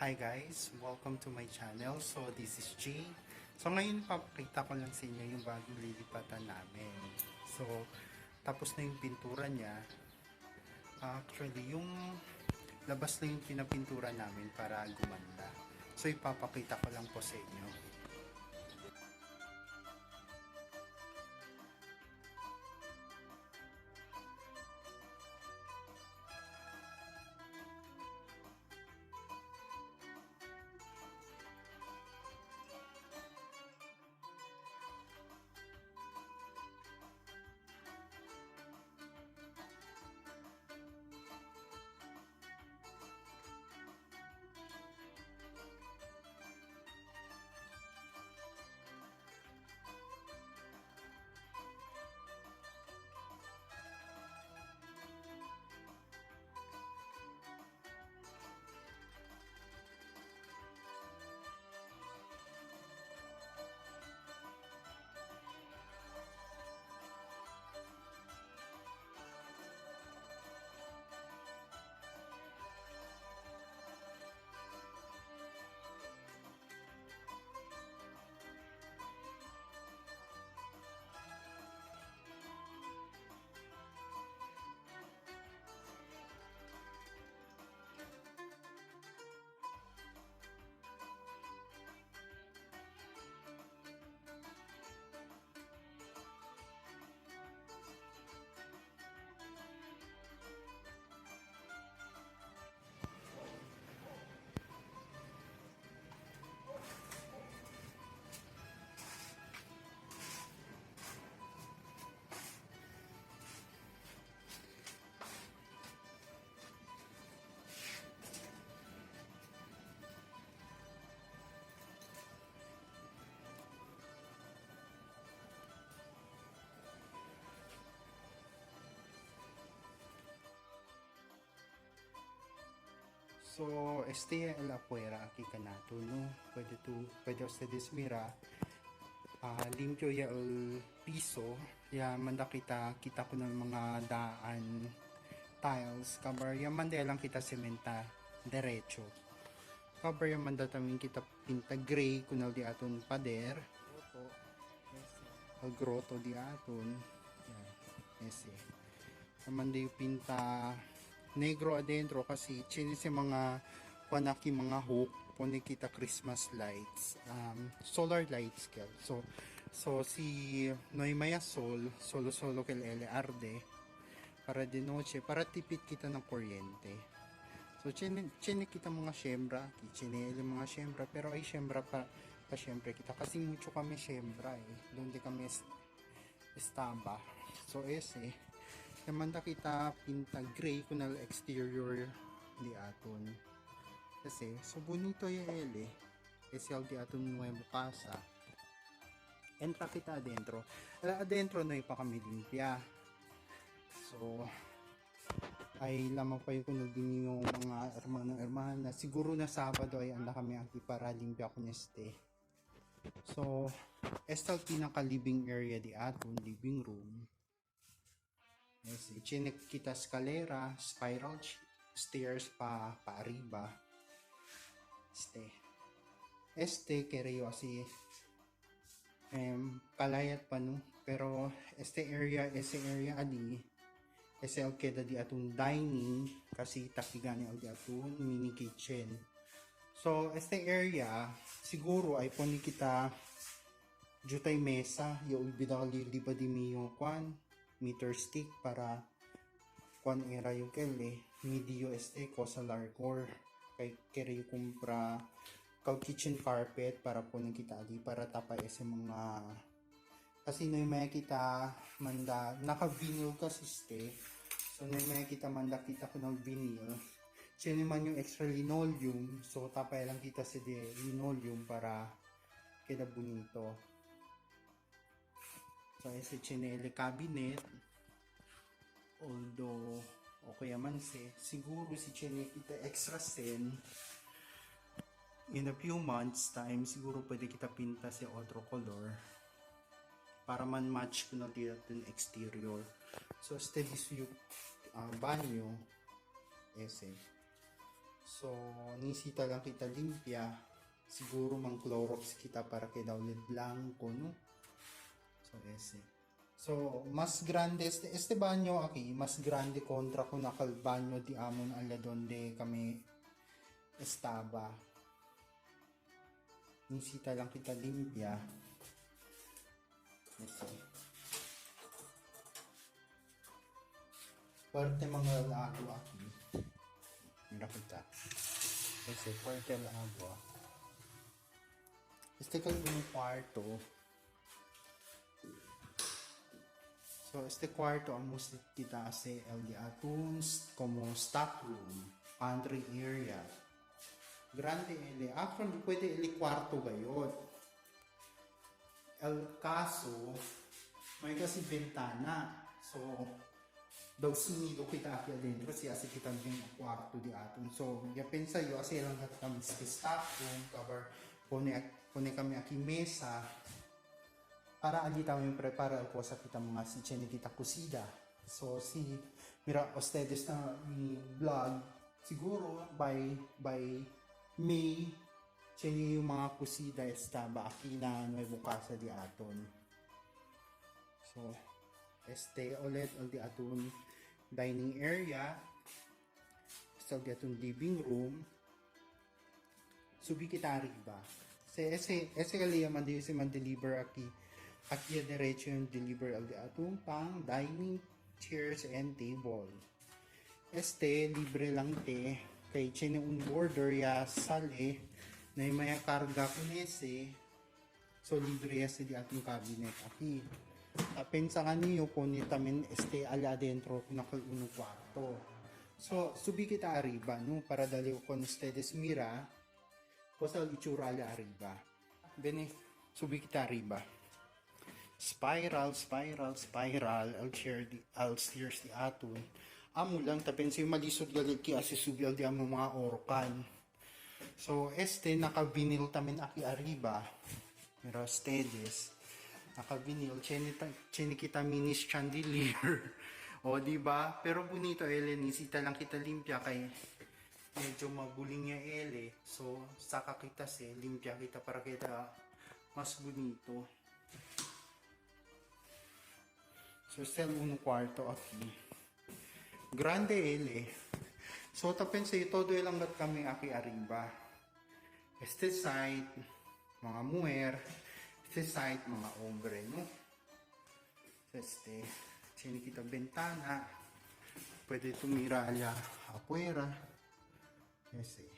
Hi guys! Welcome to my channel. So this is G. So ngayon papakita ko lang sa inyo yung bagong lilipatan namin. So tapos na yung pintura niya. Actually, yung labas na yung pinapintura namin para gumanda. So ipapakita ko lang po sa inyo. So, este el afuera aquí canato, no? Pwede ustedes mira. Limpyo ya el piso. Ya manda kita ko ng mga daan tiles. Kabar ya manda lang kita sementa derecho. Kabar ya manda tamin kita pinta gray kunal di aton pader. Grotto. El grotto di aton. Ya, ese. Manda yung pinta negro adentro kasi chini si mga panaki mga hook pone kita Christmas lights, solar lights kel. So si Noy Maya Sol solo solo kel ele arde para de noche para tipid kita ng kuryente. So chini kita mga siyembra, chini ele mga siyembra, pero ay siyembra pa siyempre kita kasi mucho kami siyembra eh. Donde kami estaba. So ese namanda kita pinta gray kunal exterior di aton. Kasi so bonito ya ele. Ese el di aton nuevo casa. Entra kita adentro. Adentro na ipa kami limpia. So ay lamang pa yung kunal din yung mga hermano hermana. Siguro na Sabado ay anda kami aquí para limpia con este. So esta el pinaka living area di aton, living room. Yes, ichinek kita escalera, spiral stairs pa arriba. Este creo así palayat pa no, pero este area, ese area adi ese el queda di atong dining kasi takigani el di atong mini kitchen. So este area siguro ay poni kita jutay mesa yung bidali di ba di miyo kwan meter stick para kwan era yung kele medio este cosa largor kay kere yung kumpra kal kitchen carpet para po nang kita adi para tapa ese mga kasi no may kita manda naka vinyl kasi este, so no may kita manda kita ko ng vinyl sino man yung extra linoleum, so tapay lang kita si de linoleum para queda bonito. So ese chinele cabinet, although okay man si siguro si chine kita extra sen in a few months time siguro pwede kita pinta si otro color para man match ko na dito yung exterior. So steady yung banyo ese. So, nisita lang kita limpia. Siguro mang Clorox kita para queda ulit blanco, no? So, ese. So, mas grande este baño aquí, mas grande kontra kung nakal baño di amon alla donde kami estaba. Nisita lang kita limpia. Ese. Fuerte mga agua aquí. Mira kita. Ese, fuerte el agua. Este kay un kwarto. So, este cuarto amos kita hace el de atún como stock room, pantry area. Grande el actually pwede el cuarto gayon. El caso, may kasi ventana. So, daw sunido kita aquí adentro si hace kita yung kwarto di aton. So, ya pensa yo asi lang kat kami sa stock room cover pone kami aquí mesa para ali kami prepara ko sa kita mga si Jenny kita kusida. So si mira ustedes na mi vlog siguro by May Jenny yung mga kusida estaba aquí na Nuevo Casa di aton. So este ulit al di aton dining area. Este di aton living room. Subi kita arriba. Se ese kali man di se man deliver aquí. Aquí a derecho yung deliver al di atong pang dining chairs and table. Este libre lang te kay chene un border ya sale na yung maya karga kun ese. So libre ya di atong cabinet aquí. Pensa kaniyo pone tamen este alla adentro kung nakal uno kwarto. So subi kita arriba no para dali con ustedes mira cosa itsura alla arriba. Bene, subi kita arriba. Spiral, spiral, spiral, al chair di, al stairs di aton. Amo lang tapen sa malisod galit ki asi subi al di amo mga orkan. So este naka-vinyl tamen aki arriba. Mira ustedes. Naka-vinyl, chene kita mini chandelier. O di ba? Pero bonito ele, nisita lang kita limpia kay medyo maguling niya ele. So saka kita se limpia kita para kita mas bonito. So still un kwarto aquí. Grande ele. So tapen sa todo ilang gat kami aki arriba. Este side mga mujer, este side mga hombre, no? So, este tiene kita ventana. Pwede tumira allá afuera. Ese.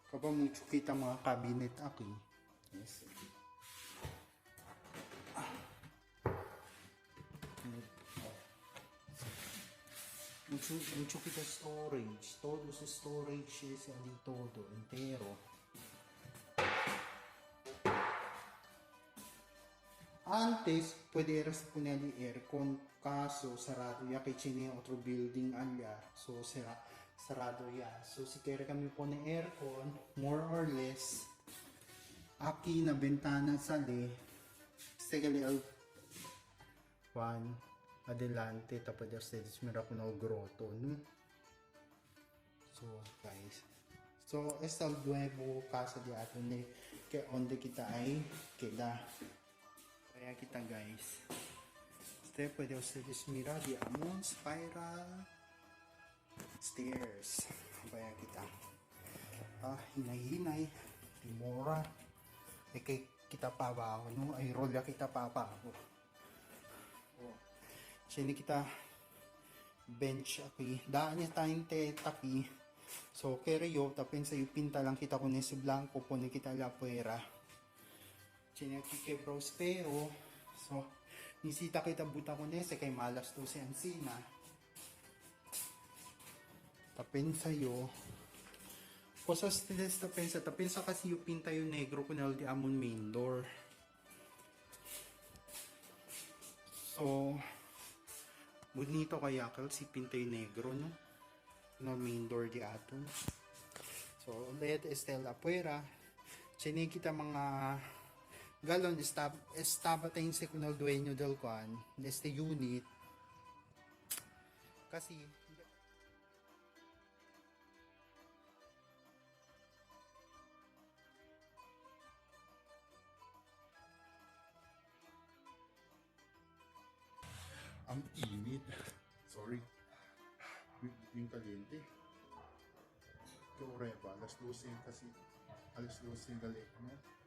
Kapag mucho kita mga cabinet aki. Yes. Mucho kita storage. Todo sa storage is ali todo, entero. Antes, pwede eras ponerle aircon, kaso sarado ya kay chine otro building alya. So, sarado ya. So, si kere kami pone aircon, more or less, aki na bentana sale, segali al one, adelante, tapos ustedes mira con el groto, no? So, guys. So, esta el nuevo casa de aton de que onde kita ay queda. Kaya kita, guys. Este puede ustedes mirar di amon spiral stairs. Kaya kita. Ah, hinay-hinay. Timora. Eh, kay kita pa ba ako, no? Ay, roll kita pa pa ako. Oh. Sini kita bench aki. Daan niya tayong tetaki. So, keryo, tapin sa pinta lang kita kun ese blanco, pone kita la puera. Sini aki kay Prospero. So, nisita kita buta kun ese kay malas to si Ansina. Tapin sa'yo. Cosas ustedes tapin sa tapin sa kasi yung pinta yung negro kun el di amon main door. So, bonito kaya kal si pinta yung negro, no? No main door di aton. So, ulit Estela afuera. Sini kita mga galon estaba tayo con el dueño del kwan, de este unit. Kasi ang init. Sorry. Yung caliente. Qué hora ba? Alas 12 kasi. Alas 12 galing. No?